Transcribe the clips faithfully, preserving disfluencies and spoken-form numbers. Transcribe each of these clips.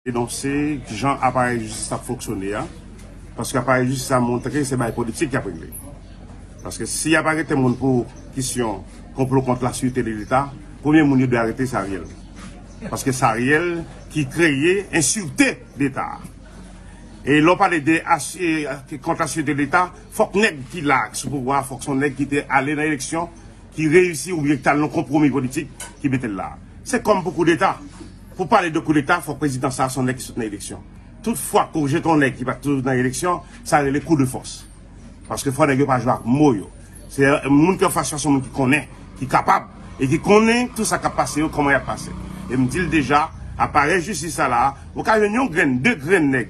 denonse jan aparèy jistis ap fonksyone a, paske aparèy jistis la montre se bagay politik y ap regle. Paske si y ap arete moun pou kesyon konplo kont la sirete de Leta, premye moun yo dwe arete se Ariel. Paske se Ariel ki kreye ensirete Leta a. E lè w pale de as- e, kont la sirete de Leta, fòk nèg ki la sou pouvwa, fòk se yon nèg ki te ale nan eleksyon, ki reyisi oubyen ki t al nan konpwomi politik ki mete l la. Se kòm pou koudeta. Pou pale de koudeta, fòk prezidan sa a se yon nèg ki sot nan eleksyon. Tout fwa ke w jete yon nèg ki pa t nan eleksyon, sa rele kou de fòs. Paske fò nèg yo pa jwe ak mo yo. Se moun ki anfas yo se yon moun ki konnen, ki kapab, e ki konnen tout sa k ap pase yo, kòman y ap pase. E m di l deja, aparèy jistis sa la, ou ka jwenn yon grenn, de grenn nèg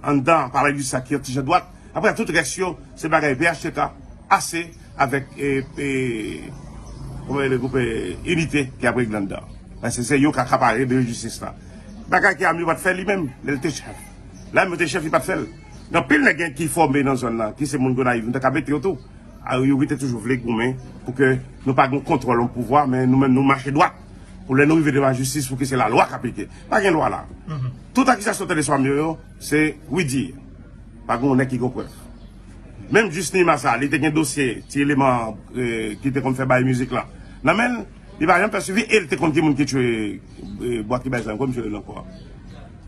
anndan aparèy jistis sa ki yon ti jan dwat, apre tout rès yo, se bagay P H T K, ase avèk, e, e, kòman rele gwoup, e, Inite ki ap regle anndan. Paske se yo k akapare de jistis la. Bagay ke Amy pa t fè li menm, lè l te chèf. Lè Amy te chèf, li pa t fè l. Gen anpil nèg gen ki fòme nan zòn nan, ki se moun Gonayiv, nou ta ka mete yo tou. A, yo ki te toujou vle goumen pou ke nou pa gen kontwòl yon pouvwa, men nou menm nou mache dwat. Pou lè nou rive devan jistis, pou ke se lalwa k aplike. Pa gen lwa la. Tout akizasyon tande sou Amy yo, se wi di. Pa gen yon nèg ki gen prèv. Menm jis Nima sa, li te gen dosye, ti eleman, e, ki te konn fè bay mizik la. Nan men l, li pa janm fè swivi, e li te konn ki moun ki tchwe, e, bwa ki bay zam, kòman misye rele ankò?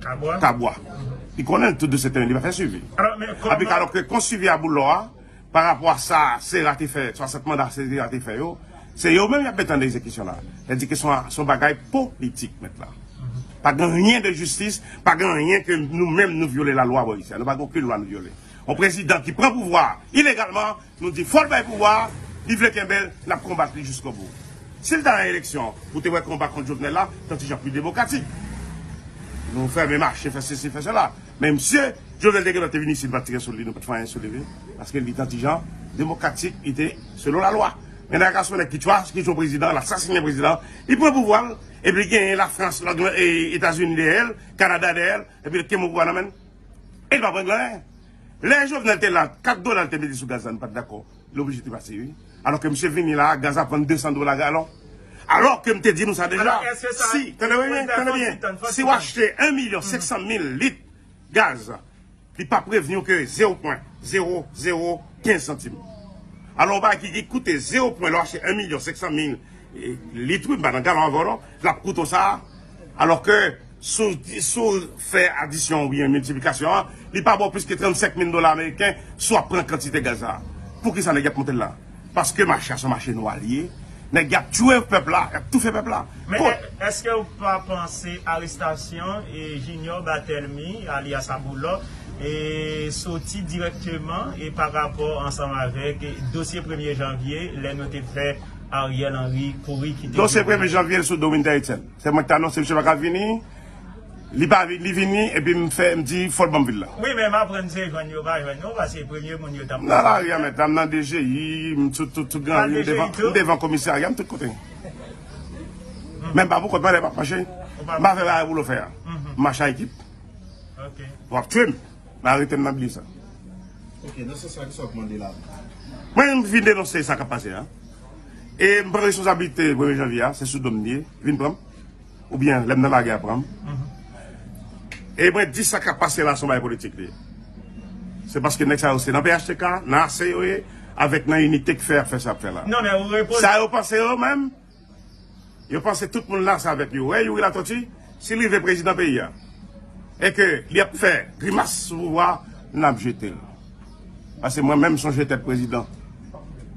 Kabwa. Kabwa. Li konnen tout dosye teren, li pa fè swivi. Alò, men kòman... Apre, alò ke kon swivi a boulò a, pa rapò a sa Sera te fè, swasant manda Sera te fè yo, se yo menm y ap mete an egzekisyon la. Sètadi ke se yon, se yon bagay politik mèt la. Pa gen anyen de jistis, pa gen anyen ke nou menm nou vyole lalwa bò isi a. Nou pa gen okenn lwa nou vyole. Yon prezidan ki pran pouvwa a ilegalman, nou di fò l bay pouvwa a, li vle kenbe l, n ap konbat li jiskobou. Si l ta nan eleksyon, ou te wè konba kont Jovenel la, t yon ti jan pli demokratik. Nou fèmen mache, fè sesi, fè sela. Men misye, Jovenel te gentan te vin isit, li pa t tire sou li, nou pa t fè anyen sou li, wi. Paske li t yon ti jan demokratik, li te selon lalwa. Men nèg la se yon nèg ki tchwa, ki tchwe prezidan, l asasinen prezidan, li pran pouvwa l, epi li genyen Lafrans, Etazini dèyè l, Kanada dèyè l, epi li kenbe pouvwa nan men l. E li pa pran anyen. Lè Jovenel te la, kat dola l te mete sou gaz la, nou pa t dakò. Li oblije te pase, wi. Alò ke misye vini la, gaz ap vann de san dola galon. Alò ke m te di nou sa deja. Alò, èske sa... Si, tande byen, tande byen. Si w achte yon milyon senk san mil lit gaz, li p ap revni w ke zewo pwen zewo zewo kenz santim. Alò, yon bagay ki, ki koute zewo pwen, lè w achte yon milyon senk san mil, e, lit, wi, m pa nan galon avè w non, l ap koute w sa, alò ke si w, si w fè adisyon oubyen miltiplikasyon an, li pa ba w plis ke trannsenk mil dola ameriken si w ap pran kantite gaz sa. Poukisa nèg y ap monte l la? Paske mache a se yon mache nwa li ye. Nèg y ap tchwe pèp la, y ap toufe pèp la. Men è-, èske w pa panse arestasyon e Junior Batelmy, alyas Aboulò, e soti dirèkteman e pa rapò ansanm avèk dosye premye janvye, lè nou te fè Ariel Henry kouri kite... Dosye premye janvye sou do Winter Etienne. Se mwen ki te anonse misye pa ka vini. Li pa vin, li vini, epi m fè, m di, fò l ban m vil la. Wi, men m aprann se jwenn yo pa jwenn non, paske premye moun yo t ap... Nan lari a, mèt la, m nan D G I, m sou tout, tout gran ri, m devan, m devan komisarya, m tout kote. Men m pa pou kont mwen lè m ap mache. M pa fè bagay pou l fè a. M mache a ekip. W ap tchwe m. Arete m nan bliye sa. Ok, nan sans sa, kisa w ap mande la? Mwen, m vin denonse sa k ap pase a. E m pran responsablite premye janvye a, se sou do m li ye, vin pran m. Oubyen lè m nan lagè a pran m. E mwen di sa k ap pase la se yon bagay politik li ye. Se paske nèg sa yo se nan P H T K, nan A C yo ye, avèk nan Inite k fè y ap fè sa y ap fè la. Non, men ou repoze... Sa yo panse yo menm, yo panse tout moun la se avèk yo. Wè Youri Latortue, si l rive prezidan peyi a, e ke li ap fè grimas sou pouvwa, n ap jete l. Paske mwen menm, m sonje tèt prezidan.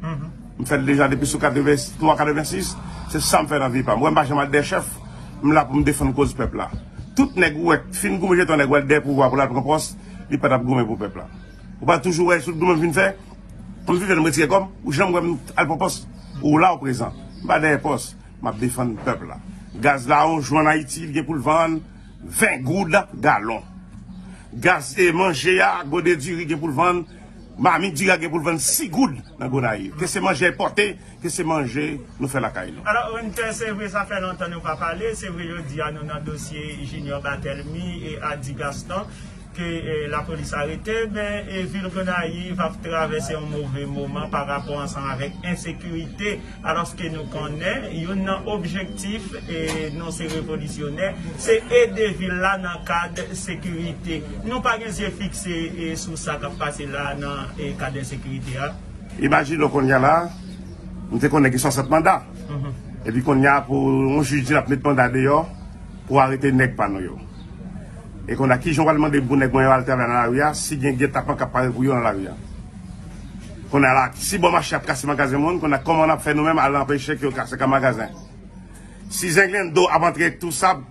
M fè l deja depi sou katreven twa, katreven sis. Se sa m fè nan vi pa m. Ou wè m pa janm al dèyè chèf. M la pou m defann koz pèp la. Tout nèg ou wè k fin goumen, jete yon nèg ou al dèyè pouvwa pou l al pran pòs, li pa t ap goumen pou pèp la. Ou pa toujou wè sou goumen m vin fè? M vin fè, m retire kò m. Ou janm wè m al pran pòs? Ou la ou prezan. M pa dèyè pòs. M ap defann pèp la. Gaz la, yon jou ann Ayiti, li gen pou l vann ven goud galon. Gaz e manje a, gode diri gen pou l vann, mamit diri a gen pou l vann sis goud nan Gonayiv. Ke se manje enpòte, ke se manje nou fè lakay nou. Alò, Winter, se vre, sa fè lontan nou pa pale. Se vre, jodi a, nou nan dosye Junior Batelmy e Ady Gaston. E, e, lapolis arete, ben, e, vil Gonayiv ap travèse yon move moman pa rapò ansanm avèk ensekirite, alòske nou konnen youn nan objektif, e, nou se revolisyonè, se ede vil la nan kad sekirite. Nou pa gen zye fikse, e, sou sa k ap pase la nan, e, kad ensekirite a. Imajine w kounye a la, m te konnen gen swasant manda. Epi kounye a pou yon jij di l ap met manda deyò pou arete nèg pa nou yo. E kounye a kijan w pral mande pou nèg mwen yo al travay nan lari a si gen gètapan k ap pare pou yo nan lari a? Kounye a la, si bò mache ap kase magazen moun, kounye a kòman n ap fè nou menm al anpeche ke yo kase ka magazen? Si Zenglendo ap antre tou sab,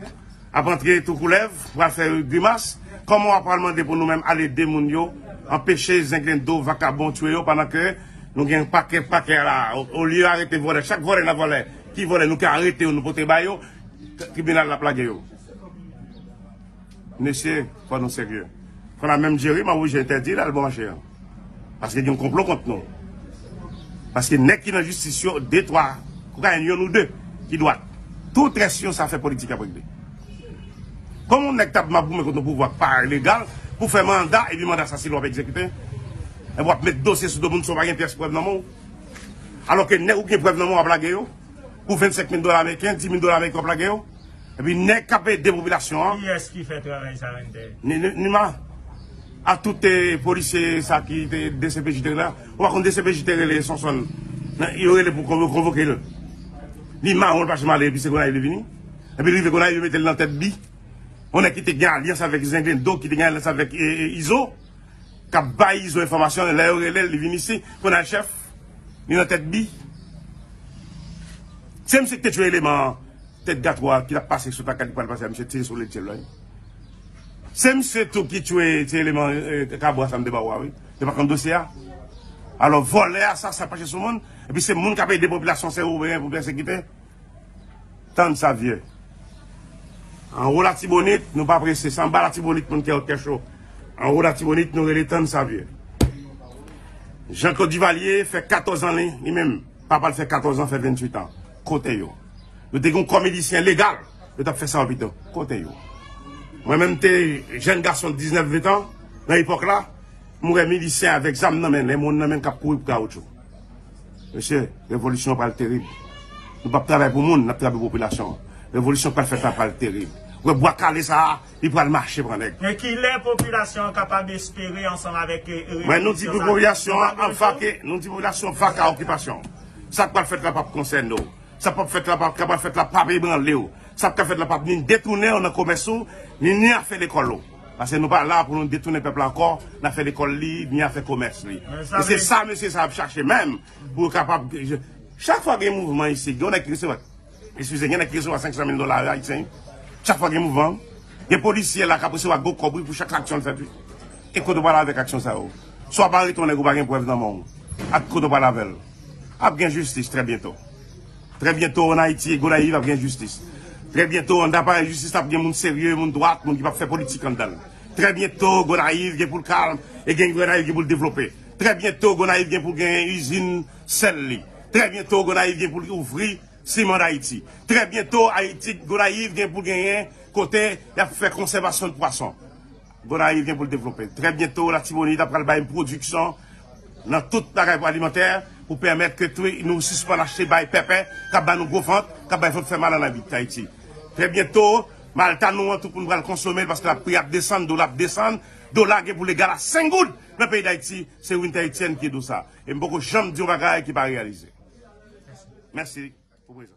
ap antre tou koulèv, pral fè grimas, kòman w ap pral mande pou nou menm al ede moun yo, anpeche Zenglendo, vakabon, tchwe yo, pandan ke nou gen pakèt, pakèt la, o, olye arete vòlè, chak vòlè n ap vòlè, ki vòlè nou ka arete yo, nou pote ba yo, tribinal la ap lage yo. Mesye, fò nou serye. Fò n a menm Jerry, m a oblije entèdi l al branche an. Paske gen yon konplo kont nou. Paske nèg ki nan jistis yo, de, twa, kokayen, yonn ou de, ki dwat. Tout rès yo, se afè politik y ap regle. Kòman yon nèg t ap map goumen kont yon pouvwa k pa legal pou fè manda, epi manda sa se li w ap egzekite? Epi w ap met dosye sou do moun san w pa gen pyès prèv nan men w? Alòske nèg ou gen prèv nan men w ap lage yo? Pou vennsenk mil dola ameriken, dis mil dola ameriken w ap lage yo? Epi nèg k ap ede popilasyon an. Kiyès ki fè travay sa, Renter? Ni, ni, Nima. A tout, eh, polisye sa ki te D C P J te rele la. Ou pa konn D C P J te rele Sonson. Nan, yo rele pou konvo-, konvoke l. Li mawon, l pa janm ale, epi se Gonayiv li vini. Epi li rive Gonayiv, yo mete l nan tèt bi. Yon nèg ki te gen alyans avèk Zenglendo, ki te gen alyans avèk, eh, eh, Izo. K ap bay Izo enfòmasyon, lè yo rele l, li vin isi, kounye a l chèf, li nan tèt bi. Se misye ki te tchwe eleman tèt gatwa ki t ap pase sou takal, li pral pase a misye tire sou lejyèl la, wi. Se misye tou ki tchwe ti eleman, eh, kabwa sa m te ba ou a, wi. Yo pa konn dosye a. Alò, vòlè a, sa, sa mache sou moun. Epi se moun k ap ede popilasyon, se ou menm pou pèsekite. Tann sa vye. Anwo Latibonit, nou pa prese. Se anba Latibonit, moun kè yo kè cho. Anwo Latibonit, nou rele tann sa vye. Jean Claude Duvalier fè katòz an li, li menm. Papa l fè katòz an, fè venntuit an. Kote yo? Yo te gen yon kò milisyen legal. Yo t ap fè sa yo pito. Kote yo? Mwen menm te jèn gason diznèf, ven tan, nan epòk la, m wè milisyen avèk zam nan men, lè moun nan men k ap kouri pou kawotchou. Mesye, revolisyon an pral terib. Nou p ap travay pou moun, n ap travay pou popilasyon an. Revolisyon k pral fèt la pral terib. Ou wè bwa kale sa a, li pral mache pran nèg. Men kilè popilasyon an kapab espere ansanm avèk, eh, revolisyon sa? Mwen, nou di pou popilasyon an, an vake, nou di popilasyon vake a okipasyon. Sa k pral fèt la p ap konsène w. Sa k p ap fèt la p ap, k ap fèt la p ap ebranle w. Sa k ap fèt la p ap ni detounen w nan komès ou, ni, ni afè lekòl ou. Paske nou pa la pou nou detounen pèp la ankò, nan afè lekòl li, ni afè komès li. E se sa mesye sa ap chache menm, pou yo kapab, chak fwa gen mouvman isi, gen yon nèg ki resevwa, eskize, gen nèg ki resevwa senk san mil dola ayisyen. Chak fwa gen mouvman, gen polisye la k ap resevwa gwo kòb, wi, pou chak aksyon l fèt, wi. E kote w pral avèk aksyon sa yo? Swa w ap arete yon nèg ou pa gen prèv nan men w. Ak kote w pral avè l? Ap gen jistis trè byento. Trè byento, ann Ayiti, Gonayiv ap gen jistis. Trè byento, anndan aparèy jistis la ap gen moun serye, moun dwat, moun ki p ap fè politik anndan l. Trè byento, Gonayiv gen pou l kalm, e gen Gonayiv gen pou l devlope. Trè byento, Gonayiv gen pou l gen izin sèl li. Trè byento, Gonayiv gen pou l ouvri Siman Dayiti. Trè byento, Ayiti, Gonayiv gen pou l genyen kote y ap fè konsèvasyon pwason. Gonayiv gen pou l devlope. Trè byento, Latibonit ap pral bay pwodiksyon nan tout bagay alimantè pou pèmèt ke tou nou sispann achte bay pèpè k ap ba nou gwo vant, k ap bay vant fè mal ann Ayiti. Trè byento, malta nou an, tout moun pral konsome l paske l ap, pri ap desann, dola ap desann, dola gen pou l egal a senk goud nan peyi Dayiti, se Winter Etienne ki di w sa. E m poko janm di yon bagay ki pa reyalize. Mèsi pou prezans.